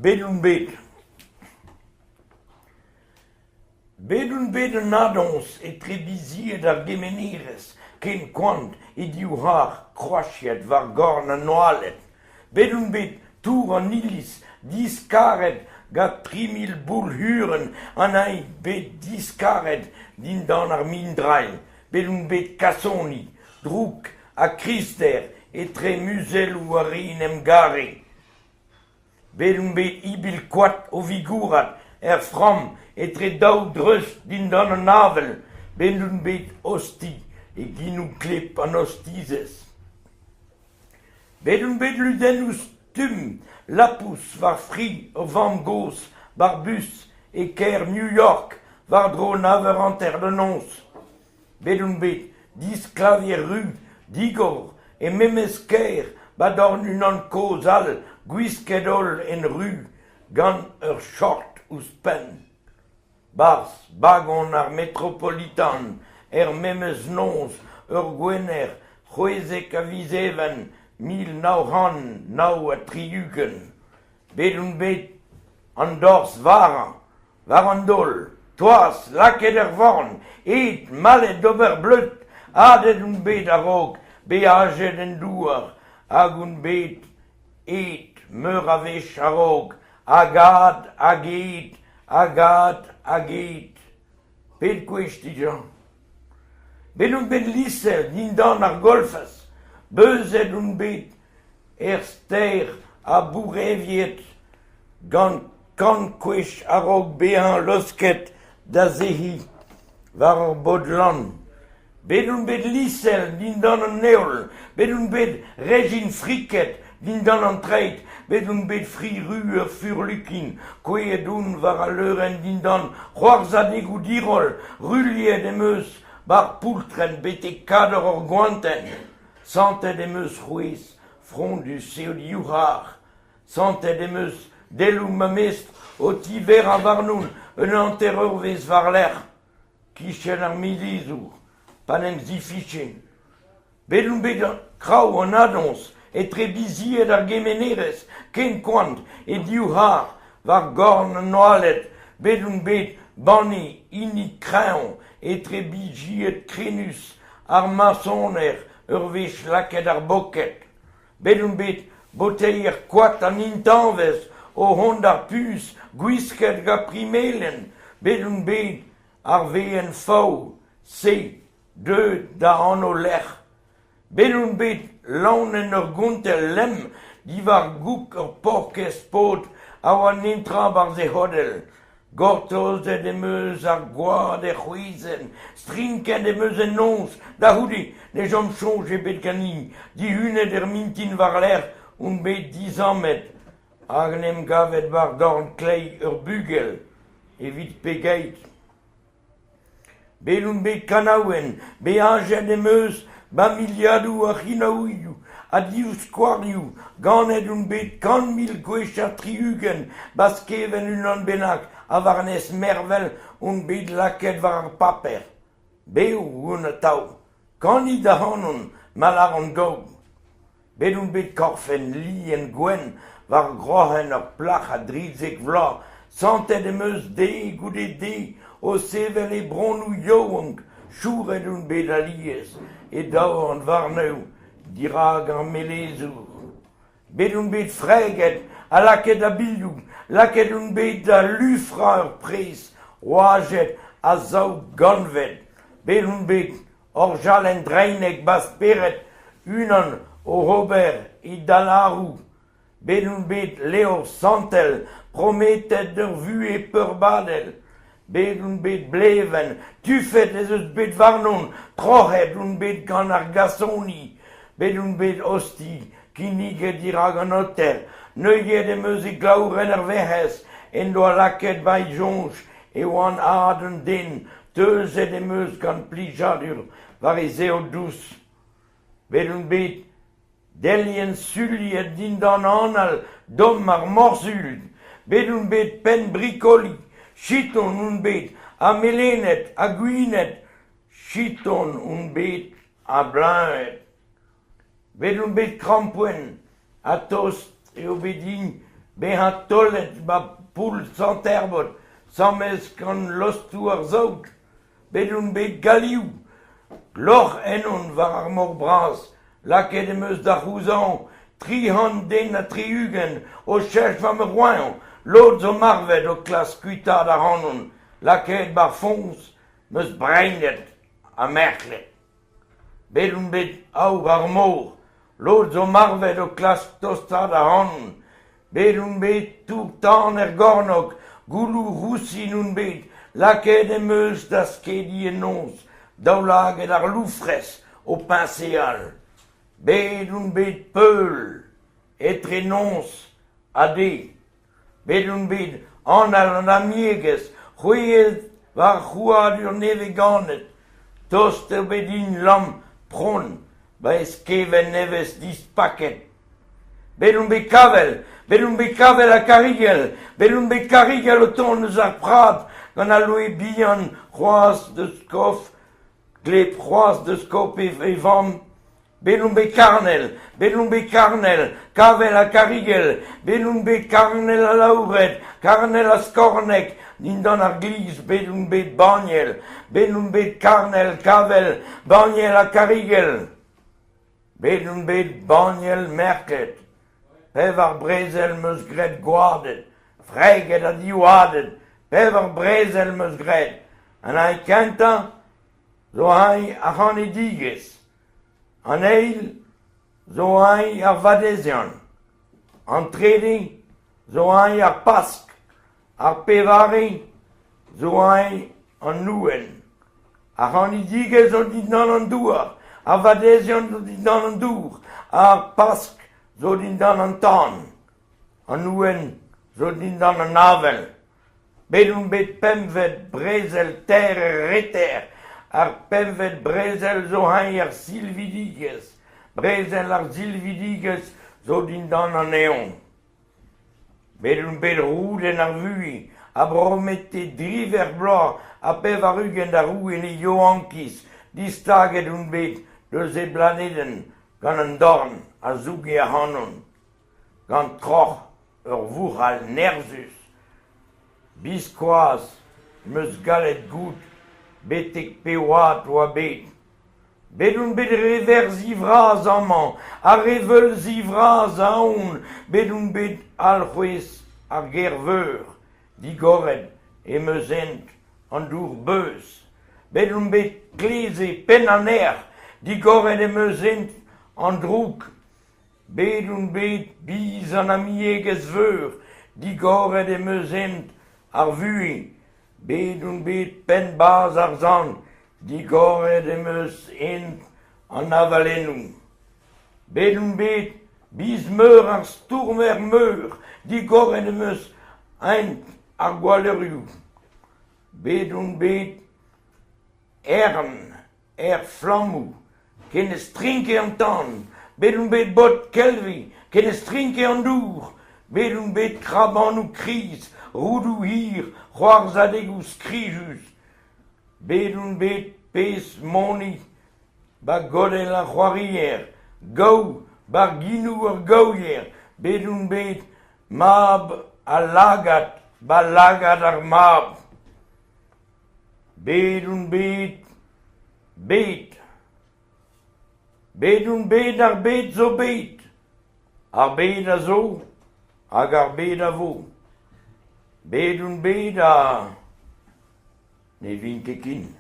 Bet on bet. Bet on bet un nadoz etre bizied ar gemenerez ken koant he divc'har kroaziet war gorn an oaled. Bet on bet tour an iliz diskaret gant 3000 boull-hurenn anezhi bet diskaret dindan ar mindrailh. Bet on bet kasoni, droug ha krister etre muzelloù ar re en em gare. Bet on bet ibil koad o wigourat er framm etre daou dreust dindan an avel, bet on bet osti e genoù gleb an ostizez. Bet on bet ludennoù stumm lapous war fri ur vamm-gozh barbus e kêr New York war-dro nav eur hanter da noz. Bet on bet disklavier ru digor e memes kêr 'ba dorn unan kozh all gwisket-holl en ru gant ur short ouzhpenn. 'Barzh bagon ar Metropolitan er memes noz ur Gwener 16 a viz Even 1969. Bet on bet an dorzh vara War an daol, toaz lakaet er forn, ed malet d'ober bleud, hadet on bet a-raok beajet en douar hag on bet aet meur a wech a-raok hag ad hag ed hag ad hag ed. Pet gwech dija ? Bet on bet liser dindan ar golfez, beuzet on bet er stêr ha boureviet gant kant gwech a-raok bezañ laosket da sec'hiñ war ur bod-lann. Bet on bet lisel dindan an heol, bet on bet rejin friket dindan an treid, bet on bet fri ru ur furlukin, kouezhet on war al leurenn dindan c'hoarzhadegoù diroll, ruilhet em eus 'bar poultrenn betek kador ur goantenn. Santet em eus c'hwezh frondus eo divc'har. Santet em eus delloù ma mestr o tiverañ warnon un hanter-eurvezh war-lerc'h, 'kichen ar milizour, pa 'n em zifichen. Bet on bet kraou an nadoz etre bizied ar gemenerez ken koant he divc'har war gorn an oaled, bet on bet banne hini kreñv etre bizied krenus ar mañsoner ur wech lakaet ar boked. Bet on bet boteier koad an intañvez o vont d'ar puñs gwisket gant pri-melen, bet on bet ar we'enn fav se deuet da anv-lec'h. Bet on bet laon en ur gontell lemm diwar goug ur paourkaezh paotr a oa netra 'barzh e c'hodell. Gortozet em eus ar gwad er c'hwezenn, strinket em eus en noz, da c'houde ne chom soñj ebet ganin, dihunet er mintin war-lerc'h on bet dizammet hag en em gavet war dorn kleiz ur bugel evit pegeit. Bet on bet kanaouenn, beajet em eus 'ba miliadoù a c'hinaouioù ha divskouarnioù, ganet on bet 100 000 gwech ha 60 'ba skevent unan bennak ha war-nes mervel on bet lakaet war ar paper. Bev on atav, kanit ac'hanon ma lâran gaou. Bet on bet korfenn lien gwenn war groc'hen ur plac'h a drizek vloaz, santet em eus deiz goude deiz o sevel he bronnoù yaouank, chouret on bet alies he daouarn warnezho dirak ar melezour. Bet on bet freget ha lakaet a-bilhoù, lakaet on bet da lufrañ ur prez oajet a zaou gantved, bet on bet Orjalenn dreinek 'ba spered unan oc'h ober e dalaroù. Bet on bet levr santel prometet d'ur vuhez peurbadel. Bet on bet blevenn, tufet ez eus bet warnon, troc'het on bet gant ar gasoni. Bet on bet osti, kinniget dirak an aoter, neuiet em eus e glaourenn ar Werc'hez en doa lakaet va soñj e oan aet un den Teuzet em eus gant plijadur war he zeod dous. Bet on bet delienn suliet dindan anal domm ar morzhul. Bet on bet penn brikoli, chiton on bet ha melenet ha gwinet, chiton on bet ha bleuñvet. Bet on bet krampouezhenn ha tost eo bet din Bezañ taolet 'ba poull Sant-Herbod 'sammes gant lostoù ar saout. Bet on bet Galioù, lorc'h ennon war ar mor bras, lakaet em eus da c'houzañv 300 den ha 60 o cheñch war ma roeñv, lod zo marvet o klask kuitaat ac'hanon, lakaet 'ba 'r foñs, 'm eus breinet ha merklet. Bet on bet aour ar mor, lod zo marvet o klask tostaat ac'hanon, bet on bet tour-tan er gornôg, gouloù rousin on bet, lakaet em eus da skediñ en noz, daoulagad ar loufrez o peñseal. Bet on bet peul etre noz ha deiz. Bet on bet anal an amiegez, c'hwezhet war ar c'hrouadur nevez-ganet, tost eo bet din lamm pron 'ba e skevent nevez dispaket. Bet on bet kavell, bet on bet kavell ha karrigell, bet on bet karrigell o tont eus ar prad gant al loe bihan c'hoazh deus kof gleb c'hoazh deus kof e vamm. Bet on bet karnel, bet on bet karnel, kavell ha karrigell, bet on bet karnel alaouret, karnel ha skornek, dindan ar glizh bet on bet banniel, bet on bet karnel, kavell, banniel ha karrigell. Bet on bet banniel merket, pevar brezel 'm eus graet gwarded, freget ha diwadet, pevar brezel 'm eus graet, an hini kentañ zo hini ar c'hanedigezh. An eil zo hini ar vadeziant, an trede zo hini ar Pask, ar pevare zo hini an Nouel. Ar c'hanidigezh zo dindan an douar, ar vadeziant zo dindan an dour, ar Pask zo dindan an tan, an Nouel zo dindan an avel. Bet on bet pempvet brezel ter er reter, ar pempvet brezel zo hini ar silvidigezh, brezel ar silvidigezh zo dindan an heol. Bet on bet roudenn ar vuhez a bromete driwec'h bloaz ha pevar-ugent da roue en e yaouankiz, distaget on bet eus e blanedenn gant an dorn a zouge ac'hanon. Gant troc'h ur vouc'hal nerzhus. Biskoazh 'm eus gallet goût betek pe oad oa bet. Bet on bet reverzhi vras amañ ha reveulzi vras ahont, bet on bet alc'hwez ar Gêr-Veur, digoret em eus hent an dour-beuz. Bet on bet kleze penn an erc'h, digoret em eus hent an droug. Bet on bet biz an amiegez veur, digoret em eus hent ar vuhez. Bet on bet penn-bazh ar sant, digoret em eus hent an avalennoù. Bet on bet biz-meur ar stourmer meur, digoret em eus hent ar gwalleurioù. Bet on bet ern Er flammoù, ken e strinke an tan, bet on bet bod kelvi, ken e strinke an dour, bet on bet krabanoù kriz, roudoù hir, c'hoarzhadegoù skrijus, bet on bet pezh moni 'ba godell ar c'hoarier, gaou 'ba genoù ar gaouier, bet on bet mab al lagad 'ba lagad ar mab. Bet on bet bet. Bet on bet ar bed zo bet. Ar bed a zo hag ar bed a vo. Bet on bet ha ne vin ket ken.